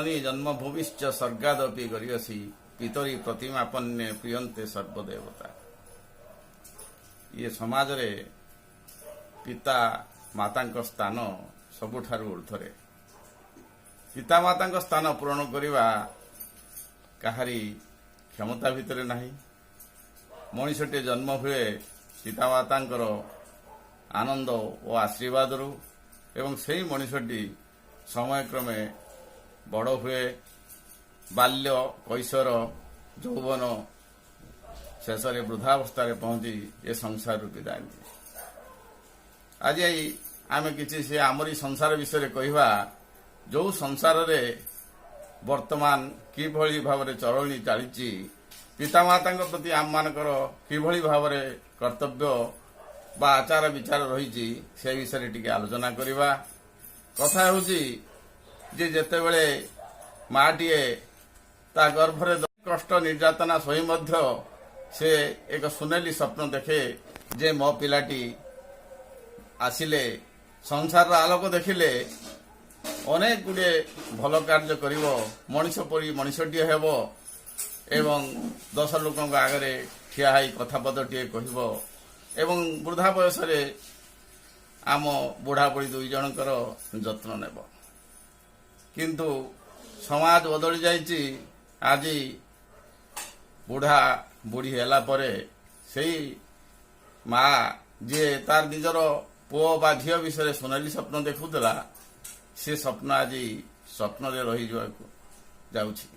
ଜନନୀ ଜନ୍ମଭୂମିଶ୍ଚ ସ୍ୱର୍ଗାଦପି ଗରୀୟସୀ, ପିତରି ପ୍ରତିମାପନ୍ନେ ପ୍ରୀୟନ୍ତେ ସର୍ବଦେବତା। ଇଏ ସମାଜରେ ପିତା ମାତାଙ୍କ ସ୍ଥାନ ସବୁଠାରୁ ଉର୍ଦ୍ଧ୍ୱରେ। ପିତାମାତାଙ୍କ ସ୍ଥାନ ପୂରଣ କରିବା କାହାରି କ୍ଷମତା ଭିତରେ ନାହିଁ। ମଣିଷଟିଏ ଜନ୍ମ ହୁଏ ପିତାମାତାଙ୍କର ଆନନ୍ଦ ଓ ଆଶୀର୍ବାଦରୁ ଏବଂ ସେଇ ମଣିଷଟି ସମୟକ୍ରମେ ବଡ଼ ହୁଏ। ବାଲ୍ୟ, କୈଶୋର, ଯୌବନ, ଶେଷରେ ବୃଦ୍ଧାବସ୍ଥାରେ ପହଞ୍ଚି ଏ ସଂସାରରୁ ବିଦାୟ ନିଏ। ଆଜି ଏଇ ଆମେ କିଛି ସେ ଆମରି ସଂସାର ବିଷୟରେ କହିବା, ଯୋଉ ସଂସାରରେ ବର୍ତ୍ତମାନ କିଭଳି ଭାବରେ ଚଳଣି ଚାଲିଛି, ପିତାମାତାଙ୍କ ପ୍ରତି ଆମମାନଙ୍କର କିଭଳି ଭାବରେ କର୍ତ୍ତବ୍ୟ ବା ଆଚାର ବିଚାର ରହିଛି, ସେ ବିଷୟରେ ଟିକେ ଆଲୋଚନା କରିବା। କଥା ହେଉଛି ଯେ ଯେତେବେଳେ ମାଟିଏ ତା ଗର୍ଭରେ କଷ୍ଟ ନିର୍ଯାତନା ସହି ମଧ୍ୟ ସେ ଏକ ସୁନେଲି ସ୍ୱପ୍ନ ଦେଖେ ଯେ ମୋ ପିଲାଟି ଆସିଲେ, ସଂସାରର ଆଲୋକ ଦେଖିଲେ ଅନେକ ଗୁଡ଼ିଏ ଭଲ କାର୍ଯ୍ୟ କରିବ, ମଣିଷ ପରି ମଣିଷଟିଏ ହେବ ଏବଂ 10 ଲୋକଙ୍କ ଆଗରେ ଠିଆ ହେଇ କଥାପଦଟିଏ କହିବ ଏବଂ ବୃଦ୍ଧା ବୟସରେ ଆମ ବୁଢ଼ା ବୁଢ଼ୀ ଦୁଇ ଜଣଙ୍କର ଯତ୍ନ ନେବ। କିନ୍ତୁ ସମାଜ ବଦଳି ଯାଇଛି। ଆଜି ବୁଢ଼ା ବୁଢ଼ୀ ହେଲା ପରେ ସେଇ ମା ଯିଏ ତାର ନିଜର ପୁଅ ବା ଝିଅ ବିଷୟରେ ସୁନେଲି ସ୍ୱପ୍ନ ଦେଖୁଥିଲା, ସେ ସ୍ୱପ୍ନ ଆଜି ସ୍ୱପ୍ନରେ ରହିଯିବାକୁ ଯାଉଛି।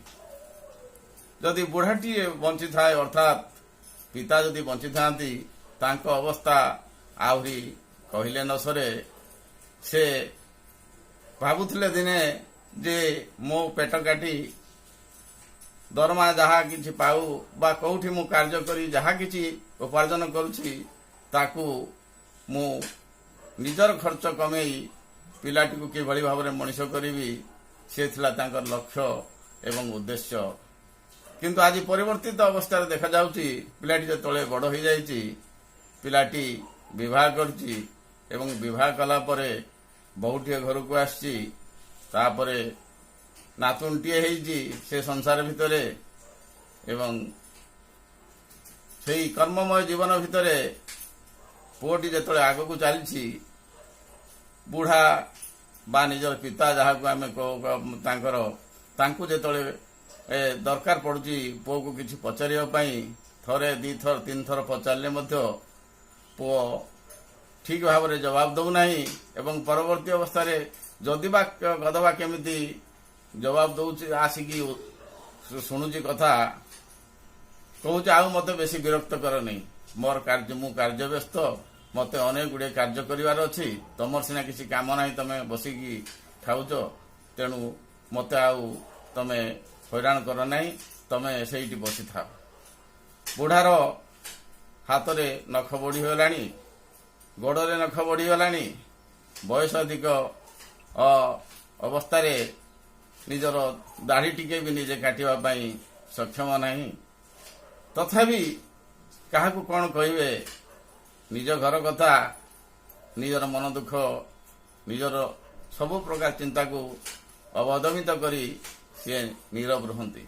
ଯଦି ବୁଢ଼ାଟିଏ ବଞ୍ଚିଥାଏ, ଅର୍ଥାତ୍ ପିତା ଯଦି ବଞ୍ଚିଥାନ୍ତି, ତାଙ୍କ ଅବସ୍ଥା ଆହୁରି କହିଲେ ନ ସରେ। ସେ ଭାବୁଥିଲେ ଦିନେ ଯେ ମୋ ପେଟ କାଟି ଦରମା ଯାହା କିଛି ପାଉ ବା କୋଉଠି ମୁଁ କାର୍ଯ୍ୟ କରି ଯାହା କିଛି ଉପାର୍ଜନ କରୁଛି, ତାକୁ ମୁଁ ନିଜର ଖର୍ଚ୍ଚ କମେଇ ପିଲାଟିକୁ କିଭଳି ଭାବରେ ମଣିଷ କରିବି, ସେ ଥିଲା ତାଙ୍କର ଲକ୍ଷ୍ୟ ଏବଂ ଉଦ୍ଦେଶ୍ୟ। କିନ୍ତୁ ଆଜି ପରିବର୍ତ୍ତିତ ଅବସ୍ଥାରେ ଦେଖାଯାଉଛି, ପିଲାଟି ଯେତେବେଳେ ବଡ଼ ହୋଇଯାଇଛି, ପିଲାଟି ବିବାହ କରିଛି ଏବଂ ବିବାହ କଲା ପରେ ବୋହୂଟିଏ ଘରକୁ ଆସିଛି, ତାପରେ ନାତୁଣୀଟିଏ ହେଇଛି ସେ ସଂସାର ଭିତରେ ଏବଂ ସେଇ କର୍ମମୟ ଜୀବନ ଭିତରେ ପୁଅଟି ଯେତେବେଳେ ଆଗକୁ ଚାଲିଛି, ବୁଢ଼ା ବା ନିଜର ପିତା ଯାହାକୁ ଆମେ କହୁ, ତାଙ୍କୁ ଯେତେବେଳେ ଦରକାର ପଡୁଛି ପୁଅକୁ କିଛି ପଚାରିବା ପାଇଁ, ଥରେ, ଦିଥର, ତିନିଥର ପଚାରିଲେ ମଧ୍ୟ ପୁଅ ଠିକ ଭାବରେ ଜବାବ ଦଉନାହିଁ ଏବଂ ପରବର୍ତ୍ତୀ ଅବସ୍ଥାରେ ଯଦି ବା କଦବା କେମିତି ଜବାବ ଦଉଛି, ଆସିକି ଶୁଣୁଛି କଥା, କହୁଛି, "ଆଉ ମତେ ବେଶୀ ବିରକ୍ତ କରନି। ମୋର କାର୍ଯ୍ୟ, ମୁଁ କାର୍ଯ୍ୟ ବ୍ୟସ୍ତ, ମତେ ଅନେକ ଗୁଡ଼ିଏ କାର୍ଯ୍ୟ କରିବାର ଅଛି। ତମର ସିନା କିଛି କାମ ନାହିଁ, ତମେ ବସିକି ଖାଉଛ। ତେଣୁ ମତେ ଆଉ ତମେ ହଇରାଣ କର ନାହିଁ, ତମେ ସେଇଠି ବସିଥାଅ।" ବୁଢ଼ାର ହାତରେ ନଖ ବଢିଗଲାଣି, ଗୋଡରେ ନଖ ବଢିଗଲାଣି। ବୟସ ଅଧିକ ଅବସ୍ଥାରେ ନିଜର ଦାଢି ଟିକେ ବି ନିଜେ କାଟିବା ପାଇଁ ସକ୍ଷମ ନାହିଁ। ତଥାପି କାହାକୁ କଣ କହିବେ? ନିଜ ଘର କଥା, ନିଜର ମନ ଦୁଃଖ, ନିଜର ସବୁ ପ୍ରକାର ଚିନ୍ତାକୁ ଅବଦମିତ କରି ସିଏ ନୀରବ ରୁହନ୍ତି।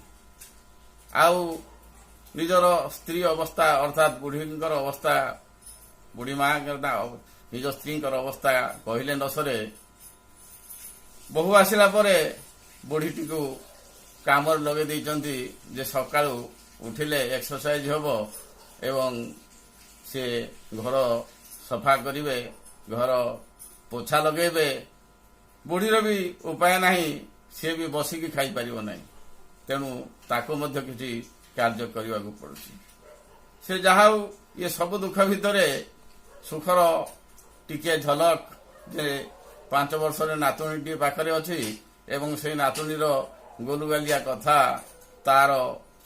ଆଉ ନିଜର ସ୍ତ୍ରୀ ଅବସ୍ଥା, ଅର୍ଥାତ୍ ବୁଢ଼ୀଙ୍କର ଅବସ୍ଥା, ବୁଢ଼ୀ ମାଙ୍କର, ନିଜ ସ୍ତ୍ରୀଙ୍କର ଅବସ୍ଥା କହିଲେ ନ ସରେ। ବୋହୂ ଆସିଲା ପରେ ବୁଢ଼ୀଟିକୁ କାମରେ ଲଗେଇ ଦେଇଛନ୍ତି ଯେ ସକାଳୁ ଉଠିଲେ ଏକ୍ସରସାଇଜ ହେବ ଏବଂ ସେ ଘର ସଫା କରିବେ, ଘର ପୋଛା ଲଗେଇବେ। ବୁଢ଼ୀର ବି ଉପାୟ ନାହିଁ, ସିଏ ବି ବସିକି ଖାଇପାରିବ ନାହିଁ। ତେଣୁ ତାକୁ ମଧ୍ୟ କିଛି କାର୍ଯ୍ୟ କରିବାକୁ ପଡୁଛି। ସେ ଯାହା ହଉ, ଇଏ ସବୁ ଦୁଃଖ ଭିତରେ ସୁଖର ଟିକିଏ ଝଲକ ଯେ 5 ବର୍ଷରେ ନାତୁଣୀଟିଏ ପାଖରେ ଅଛି ଏବଂ ସେଇ ନାତୁଣୀର ଗୋଲୁଗାଲିଆ କଥା, ତାର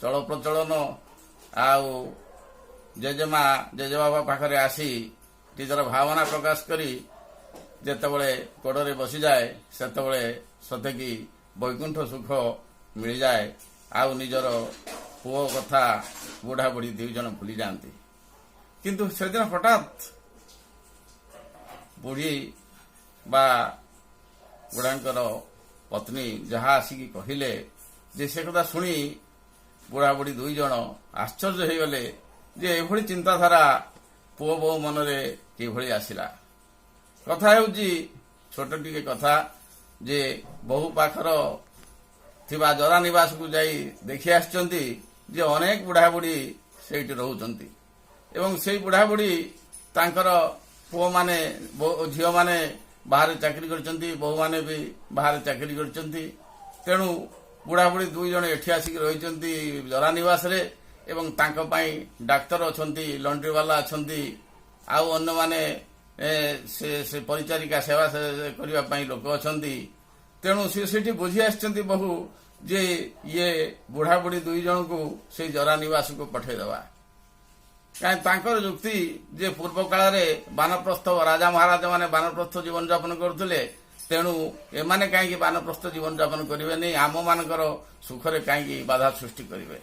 ଚଳପ୍ରଚଳନ ଆଉ ଜେଜେମା ଜେଜେବାବା ପାଖରେ ଆସି ନିଜର ଭାବନା ପ୍ରକାଶ କରି ଯେତେବେଳେ କୋଡ଼ରେ ବସିଯାଏ, ସେତେବେଳେ ସତେକି ବୈକୁଣ୍ଠ ସୁଖ ମିଳିଯାଏ। ଆଉ ନିଜର ପୁଅ କଥା ବୁଢ଼ା ବୁଢ଼ୀ ଦୁଇ ଜଣ ଭୁଲି ଯାଆନ୍ତି। କିନ୍ତୁ ସେଦିନ ହଠାତ୍ ବୁଢ଼ୀ ବା ବୁଢ଼ାଙ୍କର ପତ୍ନୀ ଯାହା ଆସିକି କହିଲେ ଯେ ସେ କଥା ଶୁଣି ବୁଢ଼ା ବୁଢ଼ୀ ଦୁଇ ଜଣ ଆଶ୍ଚର୍ଯ୍ୟ ହେଇଗଲେ ଯେ ଏଭଳି ଚିନ୍ତାଧାରା ପୁଅ ବୋହୂ ମନରେ କିଭଳି ଆସିଲା। କଥା ହେଉଛି ଛୋଟ ଟିକେ କଥା ଯେ ବୋହୂ ପାଖର ଥିବା ଜରା ନିବାସକୁ ଯାଇ ଦେଖି ଆସିଛନ୍ତି ଯେ ଅନେକ ବୁଢ଼ାବୁଢ଼ୀ ସେଇଠି ରହୁଛନ୍ତି ଏବଂ ସେଇ ବୁଢ଼ାବୁଢ଼ୀ ତାଙ୍କର ପୁଅମାନେ, ଝିଅମାନେ ବାହାରେ ଚାକିରି କରିଛନ୍ତି, ବୋହୂମାନେ ବି ବାହାରେ ଚାକିରି କରିଛନ୍ତି। ତେଣୁ ବୁଢ଼ାବୁଢ଼ୀ ଦୁଇ ଜଣ ଏଠି ଆସିକି ରହିଛନ୍ତି ଜରା ନିବାସରେ ଏବଂ ତାଙ୍କ ପାଇଁ ଡାକ୍ତର ଅଛନ୍ତି, ଲଣ୍ଡ୍ରିବାଲା ଅଛନ୍ତି, ଆଉ ଅନ୍ୟମାନେ ସେ ପରିଚାରିକା ସେବା କରିବା ପାଇଁ ଲୋକ ଅଛନ୍ତି। ତେଣୁ ସେ ସେଠି ବୁଝି ଆସିଛନ୍ତି ବୋହୂ ଯେ ଇଏ ବୁଢ଼ାବୁଢ଼ୀ ଦୁଇ ଜଣଙ୍କୁ ସେଇ ଜରା ନିବାସକୁ ପଠେଇଦେବା। କାହିଁ ତାଙ୍କର ଯୁକ୍ତି ଯେ ପୂର୍ବ କାଳରେ ବାନପ୍ରସ୍ଥ ରାଜା ମହାରାଜା ମାନେ ବାନପ୍ରସ୍ଥ ଜୀବନଯାପନ କରୁଥିଲେ, ତେଣୁ ଏମାନେ କାହିଁକି ବାନପ୍ରସ୍ଥ ଜୀବନଯାପନ କରିବେନି, ଆମମାନଙ୍କର ସୁଖରେ କାହିଁକି ବାଧା ସୃଷ୍ଟି କରିବେ?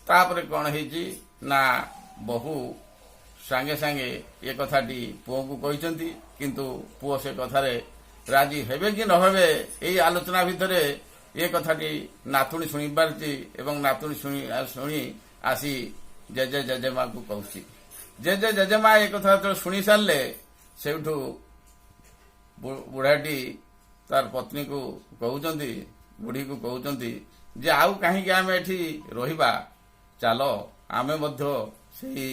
ତାପରେ କଣ ହେଇଛି ନା ବୋହୂ ସାଙ୍ଗେ ସାଙ୍ଗେ ଏ କଥାଟି ପୁଅକୁ କହିଛନ୍ତି। କିନ୍ତୁ ପୁଅ ସେ କଥାରେ ରାଜି ହେବେ କି ନ ହେବେ, ଏଇ ଆଲୋଚନା ଭିତରେ ଏ କଥାଟି ନାତୁଣୀ ଶୁଣି ପାରିଛି ଏବଂ ନାତୁଣୀ ଶୁଣି ଶୁଣି ଆସି ଜେଜେ ଜେଜେମାକୁ କହୁଛି। ଜେଜେ ଜେଜେମା ଏ କଥା ଯେତେବେଳେ ଶୁଣି ସାରିଲେ, ସେଇଠୁ ବୁଢ଼ାଟି ତାର ପତ୍ନୀକୁ କହୁଛନ୍ତି, ବୁଢ଼ୀକୁ କହୁଛନ୍ତି ଯେ ଆଉ କାହିଁକି ଆମେ ଏଠି ରହିବା, ଚାଲ ଆମେ ମଧ୍ୟ ସେଇ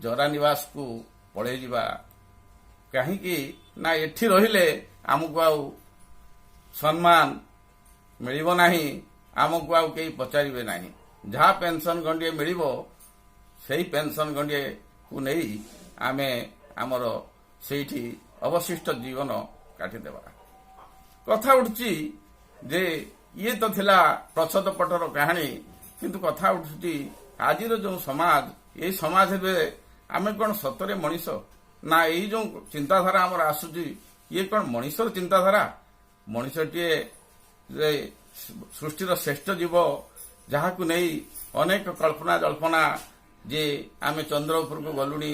ଜରା ନିବାସକୁ ପଳେଇ ଯିବା। କାହିଁକି ନା ଏଠି ରହିଲେ ଆମକୁ ଆଉ ସମ୍ମାନ ମିଳିବ ନାହିଁ, ଆମକୁ ଆଉ କେହି ପଚାରିବେ ନାହିଁ। ଯାହା ପେନସନ ଗଣ୍ଡିଏ ମିଳିବ, ସେଇ ପେନସନ ଗଣ୍ଡିଏକୁ ନେଇ ଆମେ ଆମର ସେଇଠି ଅବଶିଷ୍ଟ ଜୀବନ କାଟିଦେବା। କଥା ଉଠୁଛି ଯେ ଇଏ ତ ଥିଲା ପ୍ରଚ୍ଛଦ ପଟର କାହାଣୀ, କିନ୍ତୁ କଥା ଉଠୁଛି ଆଜିର ଯେଉଁ ସମାଜ, ଏଇ ସମାଜରେ ଆମେ କଣ ସତରେ ମଣିଷ ନା ଏଇ ଯେଉଁ ଚିନ୍ତାଧାରା ଆମର ଆସୁଛି, ଇଏ କଣ ମଣିଷର ଚିନ୍ତାଧାରା? ମଣିଷଟିଏ ଯେ ସୃଷ୍ଟିର ଶ୍ରେଷ୍ଠ ଜୀବ, ଯାହାକୁ ନେଇ ଅନେକ କଳ୍ପନା ଜଳ୍ପନା ଯେ ଆମେ ଚନ୍ଦ୍ର ଉପରକୁ ଗଲୁଣି,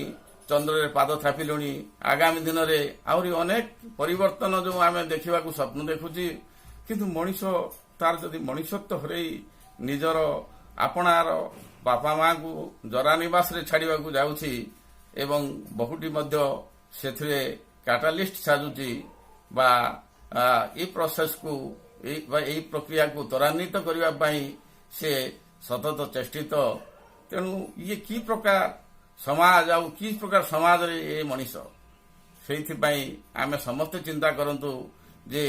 ଚନ୍ଦ୍ରରେ ପାଦ ଥାପିଲୁଣି, ଆଗାମୀ ଦିନରେ ଆହୁରି ଅନେକ ପରିବର୍ତ୍ତନ ଯେଉଁ ଆମେ ଦେଖିବାକୁ ସ୍ୱପ୍ନ ଦେଖୁଛି। କିନ୍ତୁ ମଣିଷ ତାର ଯଦି ମଣିଷତ୍ୱ ହରେଇ ନିଜର ଆପଣାର ବାପା ମାଙ୍କୁ ଜରା ନିବାସରେ ଛାଡ଼ିବାକୁ ଯାଉଛି ଏବଂ ବୋହୂଟି ମଧ୍ୟ ସେଥିରେ କାଟାଲିଷ୍ଟ ସାଜୁଛି ବା ଏଇ ପ୍ରୋସେସକୁ ବା ଏଇ ପ୍ରକ୍ରିୟାକୁ ତ୍ୱରାନ୍ୱିତ କରିବା ପାଇଁ ସେ ସତତ ଚେଷ୍ଟିତ। ତେଣୁ ଇଏ କି ପ୍ରକାର ସମାଜ ଆଉ କି ପ୍ରକାର ସମାଜରେ ଏ ମଣିଷ? ସେଇଥିପାଇଁ ଆମେ ସମସ୍ତେ ଚିନ୍ତା କରନ୍ତୁ ଯେ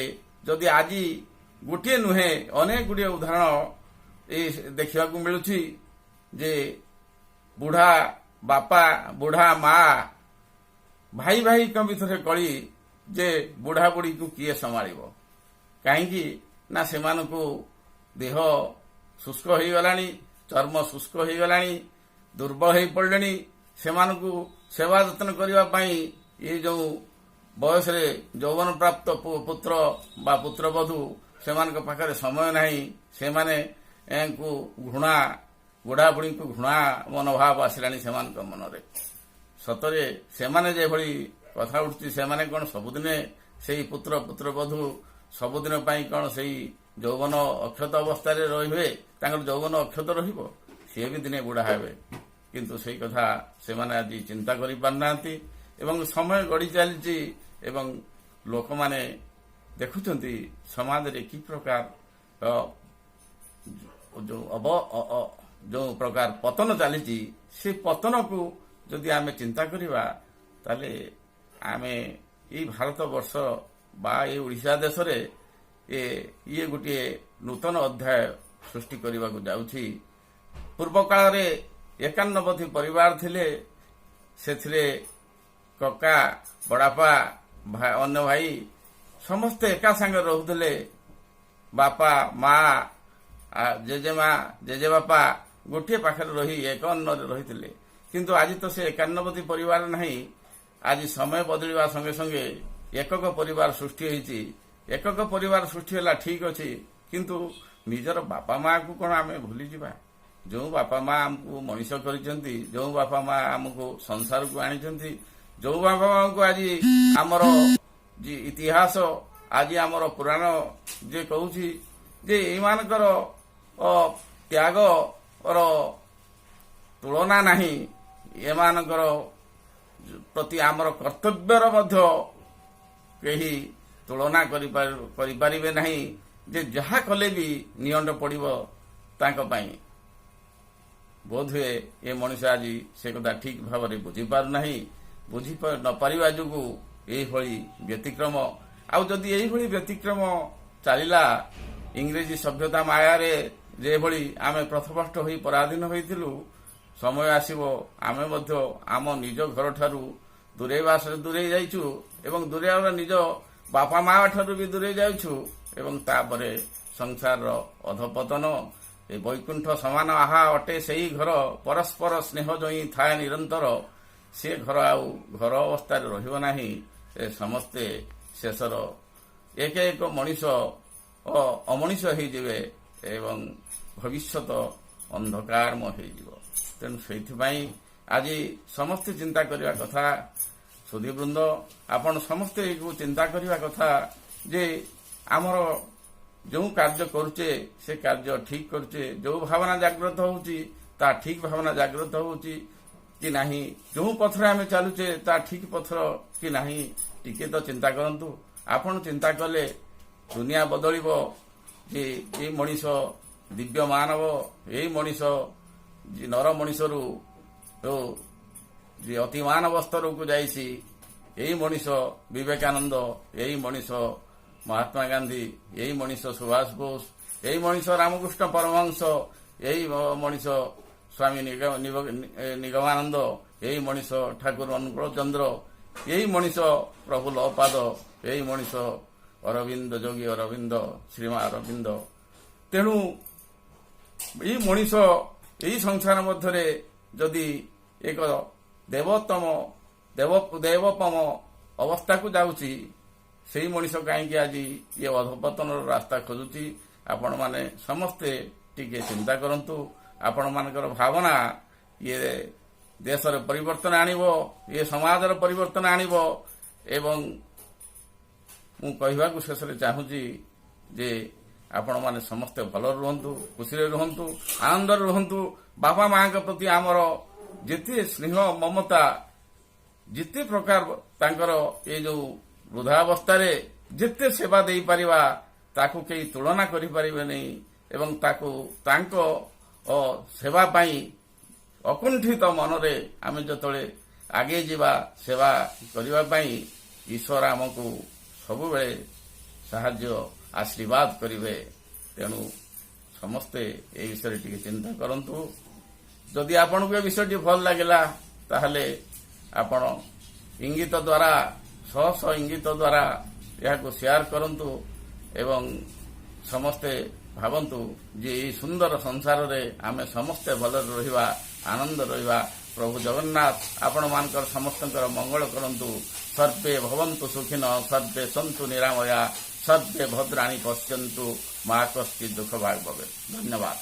ଯଦି ଆଜି ଗୋଟିଏ ନୁହେଁ, ଅନେକ ଗୁଡ଼ିଏ ଉଦାହରଣ ଏ ଦେଖିବାକୁ ମିଳୁଛି ଯେ ବୁଢା ବାପା, ବୁଢା ମା, ଭାଇ ଭାଇଙ୍କ ଭିତରେ କଳି ଯେ ବୁଢା ବୁଢୀକୁ କିଏ ସମ୍ଭାଳିବ। କାହିଁକି ନା ସେମାନଙ୍କୁ ଦେହ ଶୁଷ୍କ ହେଇଗଲାଣି, ଚର୍ମ ଶୁଷ୍କ ହେଇଗଲାଣି, ଦୁର୍ବଳ ହେଇ ପଡ଼ିଲେଣି। ସେମାନଙ୍କୁ ସେବା ଯତ୍ନ କରିବା ପାଇଁ ଏ ଯୋଉ ବୟସରେ ଯୌବନ ପ୍ରାପ୍ତ ପୁତ୍ର ବା ପୁତ୍ରବଧୂ, ସେମାନଙ୍କ ପାଖରେ ସମୟ ନାହିଁ। ସେମାନେ ଙ୍କୁ ଘୃଣା, ବୁଢା ବୁଢୀଙ୍କୁ ଘୃଣା ମନୋଭାବ ଆସିଲାଣି ସେମାନଙ୍କ ମନରେ। ସତରେ ସେମାନେ ଯେଭଳି କଥା ଉଠୁଛି, ସେମାନେ କଣ ସବୁଦିନେ ସେଇ ପୁତ୍ର ପୁତ୍ରବଧୂ ସବୁଦିନ ପାଇଁ କଣ ସେଇ ଯୌବନ ଅକ୍ଷତ ଅବସ୍ଥାରେ ରହିବେ? ତାଙ୍କର ଯୌବନ ଅକ୍ଷତ ରହିବ? ସିଏ ବି ଦିନେ ବୁଢା ହେବେ। କିନ୍ତୁ ସେଇ କଥା ସେମାନେ ଆଜି ଚିନ୍ତା କରିପାରୁନାହାନ୍ତି ଏବଂ ସମୟ ଗଡ଼ି ଚାଲିଛି ଏବଂ ଲୋକମାନେ ଦେଖୁଛନ୍ତି ସମାଜରେ କି ପ୍ରକାର ଯୋଉ ଅବ ଅ- ଅ- ଯୋଉ ପ୍ରକାର ପତନ ଚାଲିଛି। ସେ ପତନକୁ ଯଦି ଆମେ ଚିନ୍ତା କରିବା, ତାହେଲେ ଆମେ ଏଇ ଭାରତ ବର୍ଷ ବା ଏଇ ଓଡ଼ିଶା ଦେଶରେ ଇଏ ଗୋଟିଏ ନୂତନ ଅଧ୍ୟାୟ ସୃଷ୍ଟି କରିବାକୁ ଯାଉଛି। ପୂର୍ବ କାଳରେ ଏକାନ୍ନବତୀ ପରିବାର ଥିଲେ। ସେଥିରେ କକା, ବଡ଼ାପା, ଅନ୍ୟ ଭାଇ ସମସ୍ତେ ଏକା ସାଙ୍ଗରେ ରହୁଥିଲେ। ବାପା, ମା, ଜେଜେମା, ଜେଜେବାପା ଗୋଟିଏ ପାଖରେ ରହି ଏକ ଅନ୍ନରେ ରହିଥିଲେ। କିନ୍ତୁ ଆଜି ତ ସେ ଏକାନ୍ନବତୀ ପରିବାର ନାହିଁ। ଆଜି ସମୟ ବଦଳିବା ସଙ୍ଗେ ସଙ୍ଗେ ଏକକ ପରିବାର ସୃଷ୍ଟି ହେଇଛି। ଏକକ ପରିବାର ସୃଷ୍ଟି ହେଲା, ଠିକ ଅଛି, କିନ୍ତୁ ନିଜର ବାପା ମାକୁ କଣ ଆମେ ଭୁଲିଯିବା? ଯେଉଁ ବାପା ମା ଆମକୁ ମଣିଷ କରିଛନ୍ତି, ଯେଉଁ ବାପା ମା ଆମକୁ ସଂସାରକୁ ଆଣିଛନ୍ତି, ଯେଉଁ ବାପା ମାଙ୍କୁ ଆଜି ଆମର ଇତିହାସ ଆଜି ଆମର ପୁରାଣ ଯେ କହୁଛି ଯେ ଏଇମାନଙ୍କର ତ୍ୟାଗର ତୁଳନା ନାହିଁ। ଏମାନଙ୍କର ପ୍ରତି ଆମର କର୍ତ୍ତବ୍ୟର ମଧ୍ୟ କେହି ତୁଳନା କରିପାରିବେ ନାହିଁ ଯେ ଯାହା କଲେ ବି ନିଅଣ୍ଟ ପଡ଼ିବ ତାଙ୍କ ପାଇଁ। ବୋଧହୁଏ ଏ ମଣିଷ ଆଜି ସେ କଥା ଠିକ ଭାବରେ ବୁଝିପାରୁନାହିଁ। ବୁଝି ନପାରିବା ଯୋଗୁଁ ଏଇଭଳି ବ୍ୟତିକ୍ରମ। ଆଉ ଯଦି ଏଇଭଳି ବ୍ୟତିକ୍ରମ ଚାଲିଲା, ଇଂରେଜୀ ସଭ୍ୟତା ମାୟାରେ ଯେଭଳି ଆମେ ପଥଭ୍ରଷ୍ଟ ହୋଇ ପରାଧୀନ ହୋଇଥିଲୁ, ସମୟ ଆସିବ ଆମେ ମଧ୍ୟ ଆମ ନିଜ ଘରଠାରୁ ଦୂରେଇବା ଦୂରେଇ ଯାଇଛୁ ଏବଂ ଦୂରେଇ ନିଜ ବାପା ମା ଠାରୁ ବି ଦୂରେଇ ଯାଉଛୁ ଏବଂ ତାପରେ ସଂସାରର ଅଧପତନ। ଏ ବୈକୁଣ୍ଠ ସମାନ ଆହା ଅଟେ ସେଇ ଘର, ପରସ୍ପର ସ୍ନେହ ଜଇଁ ଥାଏ ନିରନ୍ତର। ସେ ଘର ଆଉ ଘର ଅବସ୍ଥାରେ ରହିବ ନାହିଁ। ସେ ସମସ୍ତେ ଶେଷର ଏକ ଏକ ମଣିଷ ଓ ଅମଣିଷ ହେଇଯିବେ ଏବଂ ଭବିଷ୍ୟତ ଅନ୍ଧକାରମୟ ହେଇଯିବ। ତେଣୁ ସେଇଥିପାଇଁ ଆଜି ସମସ୍ତେ ଚିନ୍ତା କରିବା କଥା। ସୁଧୀବୃନ୍ଦ, ଆପଣ ସମସ୍ତେ ଏକୁ ଚିନ୍ତା କରିବା କଥା ଯେ ଆମର ଯେଉଁ କାର୍ଯ୍ୟ କରୁଛେ, ସେ କାର୍ଯ୍ୟ ଠିକ କରୁଛେ? ଯେଉଁ ଭାବନା ଜାଗ୍ରତ ହଉଛି, ତା ଠିକ ଭାବନା ଜାଗ୍ରତ ହଉଛି କି ନାହିଁ? ଯେଉଁ ପଥରେ ଆମେ ଚାଲୁଛେ, ତା ଠିକ ପଥର କି ନାହିଁ? ଟିକେ ତ ଚିନ୍ତା କରନ୍ତୁ। ଆପଣ ଚିନ୍ତା କଲେ ଦୁନିଆ ବଦଳିବ ଯେ ଏଇ ମଣିଷ ଦିବ୍ୟ ମାନବ, ଏଇ ମଣିଷ ଯେ ନର ମଣିଷରୁ ଓ ଯେ ଅତି ମାନବ ସ୍ତରକୁ ଯାଇଛି, ଏଇ ମଣିଷ ବିବେକାନନ୍ଦ, ଏଇ ମଣିଷ ମହାତ୍ମା ଗାନ୍ଧୀ, ଏଇ ମଣିଷ ସୁଭାଷ ବୋଷ, ଏଇ ମଣିଷ ରାମକୃଷ୍ଣ ପରମହଂସ, ଏଇ ମଣିଷ ସ୍ୱାମୀ ନିଗମାନନ୍ଦ, ଏଇ ମଣିଷ ଠାକୁର ଅନୁକୂଳ ଚନ୍ଦ୍ର, ଏଇ ମଣିଷ ପ୍ରଭୁ ଲୋପାଦ, ଏଇ ମଣିଷ ଅରବିନ୍ଦ ଯୋଗୀ ଅରବିନ୍ଦ, ଶ୍ରୀମା ଅରବିନ୍ଦ। ତେଣୁ ଏଇ ମଣିଷ ଏଇ ସଂସାର ମଧ୍ୟରେ ଯଦି ଏକ ଦେବୋତ୍ତମ ଦେବ ଦେବୋପମ ଅବସ୍ଥାକୁ ଯାଉଛି, ସେଇ ମଣିଷ କାହିଁକି ଆଜି ଇଏ ଅଧପତନର ରାସ୍ତା ଖୋଜୁଛି? ଆପଣମାନେ ସମସ୍ତେ ଟିକେ ଚିନ୍ତା କରନ୍ତୁ। ଆପଣମାନଙ୍କର ଭାବନା ଇଏ ଦେଶରେ ପରିବର୍ତ୍ତନ ଆଣିବ, ଇଏ ସମାଜର ପରିବର୍ତ୍ତନ ଆଣିବ। ଏବଂ ମୁଁ କହିବାକୁ ଶେଷରେ ଚାହୁଁଛି ଯେ ଆପଣମାନେ ସମସ୍ତେ ଭଲରେ ରୁହନ୍ତୁ, ଖୁସିରେ ରୁହନ୍ତୁ, ଆନନ୍ଦରେ ରୁହନ୍ତୁ। ବାପା ମାଙ୍କ ପ୍ରତି ଆମର ଯେତେ ସ୍ନେହ ମମତା, ଯେତେ ପ୍ରକାର ତାଙ୍କର ଏ ଯୋଉ ବୃଦ୍ଧାବସ୍ଥାରେ ଯେତେ ସେବା ଦେଇପାରିବା, ତାକୁ କେହି ତୁଳନା କରିପାରିବେନି। ଏବଂ ତାକୁ ତାଙ୍କ ସେବା ପାଇଁ ଅକୁଣ୍ଠିତ ମନରେ ଆମେ ଯେତେବେଳେ ଆଗେଇ ଯିବା ସେବା କରିବା ପାଇଁ, ଈଶ୍ୱର ଆମକୁ ସବୁବେଳେ ସାହାଯ୍ୟ ଆଶୀର୍ବାଦ କରିବେ। ତେଣୁ ସମସ୍ତେ ଏହି ବିଷୟରେ ଟିକେ ଚିନ୍ତା କରନ୍ତୁ। ଯଦି ଆପଣଙ୍କୁ ଏ ବିଷୟଟି ଭଲ ଲାଗିଲା, ତାହେଲେ ଆପଣ ଇଙ୍ଗିତ ଦ୍ୱାରା, ଶହ ଶହ ଇଙ୍ଗିତ ଦ୍ୱାରା ଏହାକୁ ସେୟାର କରନ୍ତୁ ଏବଂ ସମସ୍ତେ ଭାବନ୍ତୁ ଯେ ଏହି ସୁନ୍ଦର ସଂସାରରେ ଆମେ ସମସ୍ତେ ଭଲରେ ରହିବା, ଆନନ୍ଦ ରହିବା। ପ୍ରଭୁ ଜଗନ୍ନାଥ ଆପଣମାନଙ୍କର ସମସ୍ତଙ୍କର ମଙ୍ଗଳ କରନ୍ତୁ। ସର୍ବେ ଭବନ୍ତୁ ସୁଖିନଃ, ସର୍ବେ ସନ୍ତୁ ନିରାମୟା, ସର୍ବେ ଭଦ୍ରାଣି ପଶ୍ୟନ୍ତୁ, ମା କଶ୍ଚିତ୍ ଦୁଃଖ ଭାଗ୍ ଭବେତ୍। ଧନ୍ୟବାଦ।